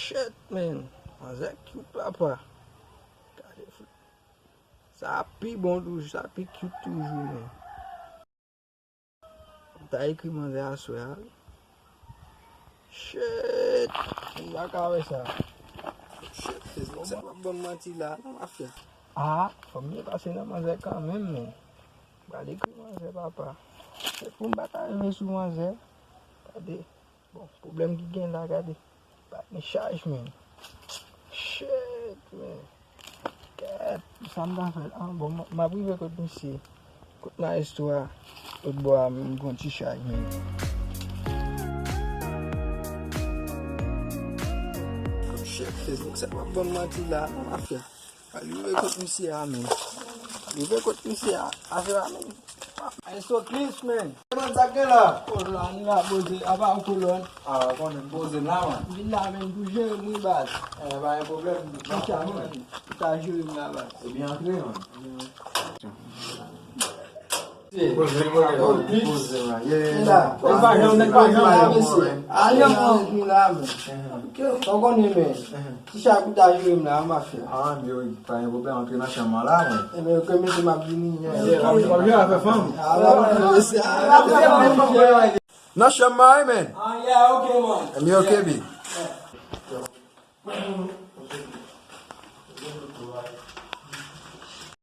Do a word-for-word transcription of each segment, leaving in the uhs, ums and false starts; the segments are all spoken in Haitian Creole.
Shit, man. Manzè cute, papa. Gade, sa pi bon toujou, sa pi cute toujou, man. M ta ekri manzè aswè a, wi. Shit! M pa ka wè sa. Shit, Facebook sa p ap ban m manti la, non, mafya. Ah, fò m byen pase nan manzè kanmenm, men. M pral ekri manzè, papa. Se pou m pa ta rive sou manzè. Gade. Bon, pwoblèm ki gen la, gade. Pa gen chaj, men. Shit, men. Kèt, sa m ta fè la? Ah, bon, m, m ap rive kot misye. Kot maestro a? Lòt bò a, m pran ti chaj, men. Shit, Facebook sa p ap ban m manti la, non, mafya. Pral rive kot misye a, men. Rive kot misye a, afè a, men. Maestro Chris, men. Kòman sa k gen la? Oh, la, nou la poze, apa ou kolòn? Ah, konnen m poze m la, man. Vin la, men, pou jere m, wi, baz. Eh, pa gen pwoblèm. Ou ta jere m la, baz. Ebyen, antre, man. Poze, poze, poze, man. Yeah. E la, nèg pa janm, nèg pa janm la, mesye. Ale, man, nou la, men. Ou konnen, men. Ki sa pou ta jere m la, mafya? Ah, men wi, pa gen pwoblèm, antre nan chanm nan la, men. Ebyen, ok, mesye, m ap vini. Yeah, w ap jere afè fanm. Ah, la, mesye, ah, la, mesye. Nan chanm nan, wi, men. Ah, yeah, ok, man. Ebyen, ok, bi.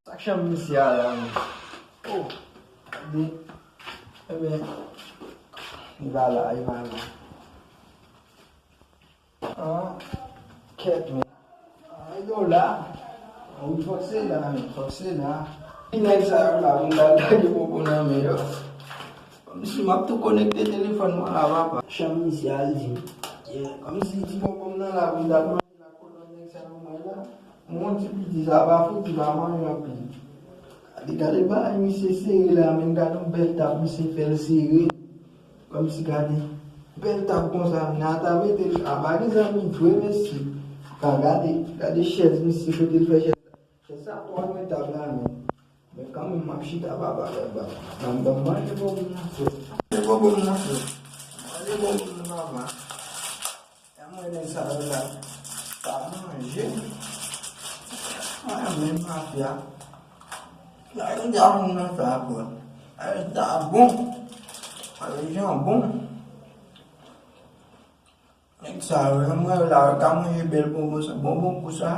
Sa k chanm misye a la, men? Oh, gade. Ebyen, li pa la, li pa la. Ah, kèt, men. Ah, yo la. Ah, wi, fòk se la, men. Fòk se la. Ki nèg sa yo la, pou m ta lage bonbon nan men yo? Kòmsi m ap tou konekte telefòn mwen la, papa. Chanm misye al di m. Yeah, kòmsi ti bonbon m nan la, pou m ta manje la, kolòn nèg sa yo mwen la. Mon ti piti, sa pa fouti, pa manje anpil. Gade, gade bagay misye sere la, men gade yon bèl tap, misye fè l sere. Kòmsi gade, bèl tap konsa, Nata mete l, a pa gen zanmi vre, mesye. A gade, gade chèz, mesye, kote l fè chèz. Chèz sa twò lwen tab la, men. Men kanmenm, m ap chita, papa, papa. Ban m, ban m manje bonbon nan, frè. Manje bonbon nan, frè. Manje bonbon nan, papa. E mwen nèg sa yo la pa manje. Mwen menm mafya. La yo di a moun nan sa bon. A yo di a bon. A yo di a bon. Nèg sa yo, mwen la yo ka manje bèl bonbon sa. Bonbon kou sa.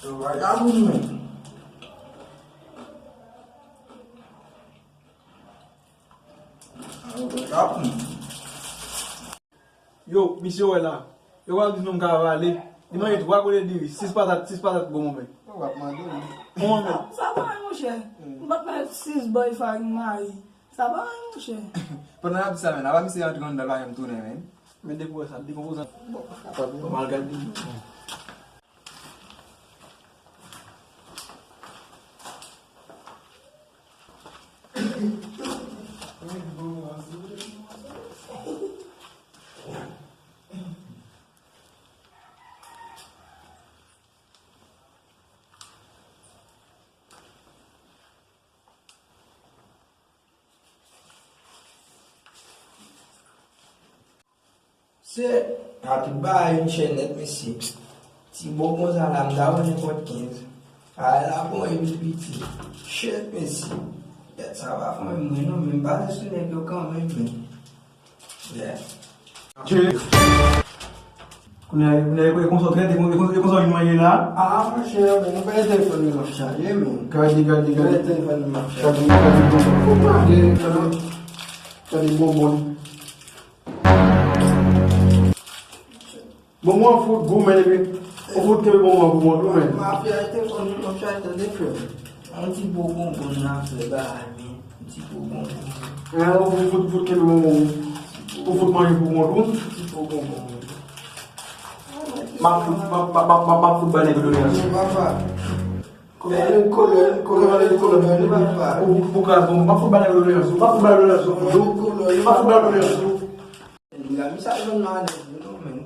Yo vagabon menm. Yo, misye wè la. Yo pral di nou m ka vale. Li manje twa kote diri, sis patat, sis patat gonmonmen. Ou ap mande wi. Gonmonmen. Sa, sa pa yon monchè. M pa t mèt sis bòy farin mari. Sa pa yon monchè. Pandan n ap di sa, men, apa misye rantre anndan l pa janm tounen, men. Men depi w wè sa, dekonpozan. Bon, mal gade. Se, a tout bagay yon chèn nèt, mesye. Ti bonbon sa la, m ta wè nenpòt kenz. A la bon, epi l piti. Shit, mesye. Bèt sa pa fè mwen non, men m pase sou nèg yo kanmenm, men. Yeah. Kounye a, kounye a, e konsa w trete, e konsa w vin manje la? Ah, monchè, men nou pa gen telefòn nan m ap chaje, men. Gade, gade, gade. Telefòn nan m ap chaje. Gade, gade, gade. Gade, gade, gade bonbon. Bonbon an fout gou, men epi, ou fout kenbe bonbon an pou kont ou, men. Mafya, e telefòn nan m ap chaje, tande, frè. Yon ti po bonbon nan fè bagay, men. Yon ti po bonbon. Ou fout, fout kenbe bonbon. Ou fout manje pou kont ou. Ti po bonbon. M ap fout, m ap, m ap, m ap, m ap fout bay nèg yo done a sou. Papa. Kolòn, kolòn, kolòn, kolòn, papa. Ou, ou kraz bonbon, m ap fout bay nèg yo done a sou. M ap fout bay done a sou. M ap fout bay done a sou. Nèg la, misye al jwenn manèv, non, men.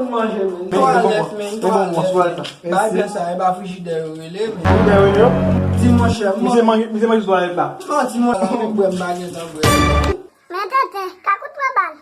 moun manje, men. Twalèt, men, twalèt, men. Bagay sa, e pa frijidè yo rele, men. Frijidè yo rele yo? Di monchè, misye manje, misye manje twalèt la. Non, di monchè, mwen bwè, m pa gen tan bwè. Men tenten, kakout pran bal.